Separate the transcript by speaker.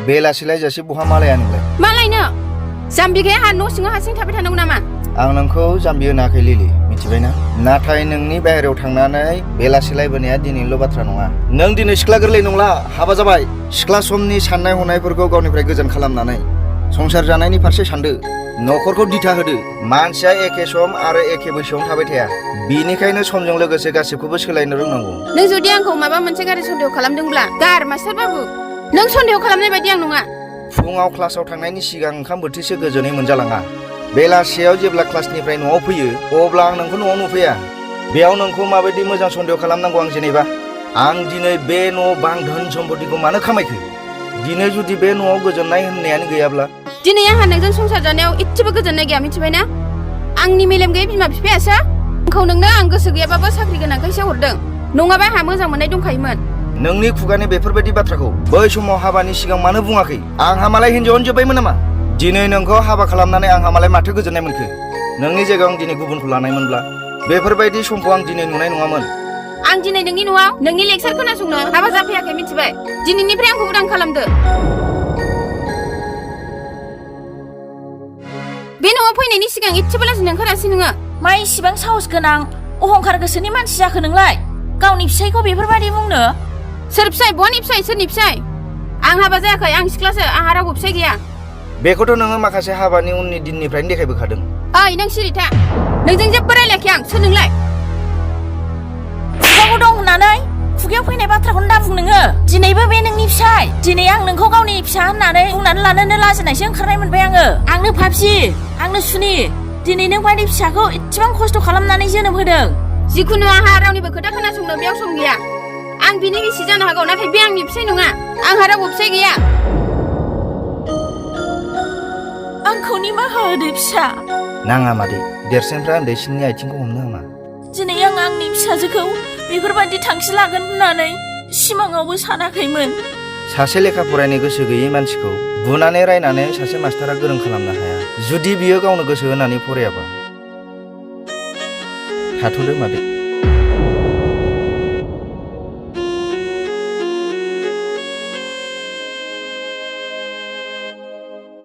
Speaker 1: बेलासिलाय जासे बहा मालाया नोंलाय
Speaker 2: मालायनो जाम्बिखाया हा न' सिङाव हारसिं थाबाय थानांगौ नामा
Speaker 1: आं नोंखौ जाम्बि होनाखै लिलि मिथिबायना नाथाय नोंनि बाहेरायाव थांनानै बेलासिलायबोनाया दिनैल' बाथ्रा नङा नों दिनै सिख्ला गोरलै नंला हाबा जाबाय सिख्ला समनि साननाय हनायफोरखौ गावनिफ्राय गोजान खालामनानै संसार जानायनि फारसे सानदो न'खरखौ दिथा होदो मानसिया एखे सम आरो एखे बैसोआवनो थाबाय थाया बिनिखायनो समजों लोगोसे गासिबखौबो सोलायनो रोंनांगौ
Speaker 2: नों जुदि आंखौ माबा मोनसे गाज्रि सन्देह खालामदोंब्ला गार मास्टार बाबु नों सन्देह खालामनाय बायदि आं नङा
Speaker 1: फुङाव क्लासाव थांनायनि सिगां ओंखाम बोथिसे गोजोनै मोनजालाङा बेलासियाव जेब्ला क्लासनिफ्राय न'आव फैयो अब्ला आं नोंखौ न'आव नुफैया बेयाव नोंखौ माबायदि मोजां सन्देह खालामनांगौ आं जेनेबा आं दिनै बे न' बां धोन सम्पतिखौ मानो खामायखो दिनै जुदि बे न'आव गोजोननाय होननायानो गैयाब्ला
Speaker 2: दिनै आंहा नोंजों संसार जानायाव एसेबो गोजोननाय गैया मिथिबायना आंनि मेलेम गैयै बिमा बिफायासो आंखौ नोंनो आं गोसो गैयाबाबो साख्रि गोनांखायसो हरदों नङाबा आंहा मोजां मोननाय दंखायोमोन
Speaker 1: नोंनि खुगानि बेफोरबायदि बाथ्राखौ बै समाव हाबानि सिगां मानो बुङाखै आंहा मालाय हिन्जावानो जोब्बायमोन नामा दिनै नोंखौ हाबा खालामनानै आंहा मालाय माथो गोजोननाय मोनखो नोंनि जायगायाव आं दिनै गुबुनखौ लानायमोनब्ला बेफोरबायदि समखौ आं दिनै नुनाय नङामोन
Speaker 2: आं दिनै नोंनि न'आव नोंनि लेक्सार खोनासंनो हाबा जाफैयाखै मिथिबाय दिनैनिफ्राय आंखौ उदां खालामदो बे न'आव फैनायनि सिगां एसेबो लाजिनो ओंखारासै नोङो
Speaker 3: मा इसिबां साहस गोनां अहंखार गोसोनि मानसि जाखो नोंलाय गावनि फिसायखौ बेफोरबायदि बुंनो
Speaker 2: सोर फिसाय बहानि फिसाय सोरनि फिसाय आं हाबा जायाखै आं सिख्लासो आंहा रावबो फिसाय गैया
Speaker 1: बेखौथ' नोङो माखासे हाबानि उननि दिननिफ्रायनो देखायबोखादों
Speaker 2: ओइ नों सिरिथा नोंजों जेबो रायलायाखै आं सोर नोंलाय
Speaker 3: खुगायाव दं होननानै खुगायाव फैनाय बाथ्राखौनो दा बुं नोङो दिनैबो बे नोंनि फिसाय दिनै आं नोंखौ गावनि फिसा होननानै बुंनानै लानोनो लाजिनायसो ओंखारनाय मोनबाय आंनो फाबसि आंनो सुनि दिनै नों बायदि फिसाखौ एसेबां खस्थ' खालामनानै जोनोम होदों
Speaker 2: जिखुनु आंहा रावनिबो खोथा खोनासंनो बेयाव सम गैया आं बिनि बिसि जानो हागौ नाथाय बे आंनि फिसाय नङा आंहा रावबो फिसाय गैया
Speaker 3: आंखौ निमाहा होदो फिसा
Speaker 1: नाङा मादै देरसिनफ्रा उन्दैसिननि आथिंखौ हमनो हामा
Speaker 3: दिनै आं आंनि फिसाजोखौ बेफोरबायदि थांखि लागोन होननानै सिमाङावबो सानाखैमोन
Speaker 1: सासे लेखा फरायनो गोसो गैयै मानसिखौ बुनानै रायनानै सासे मास्टारा गोरों खालामनो हाया जुदि बियो गावनो गोसो होनानै फरायाबा थाथ'दो मादै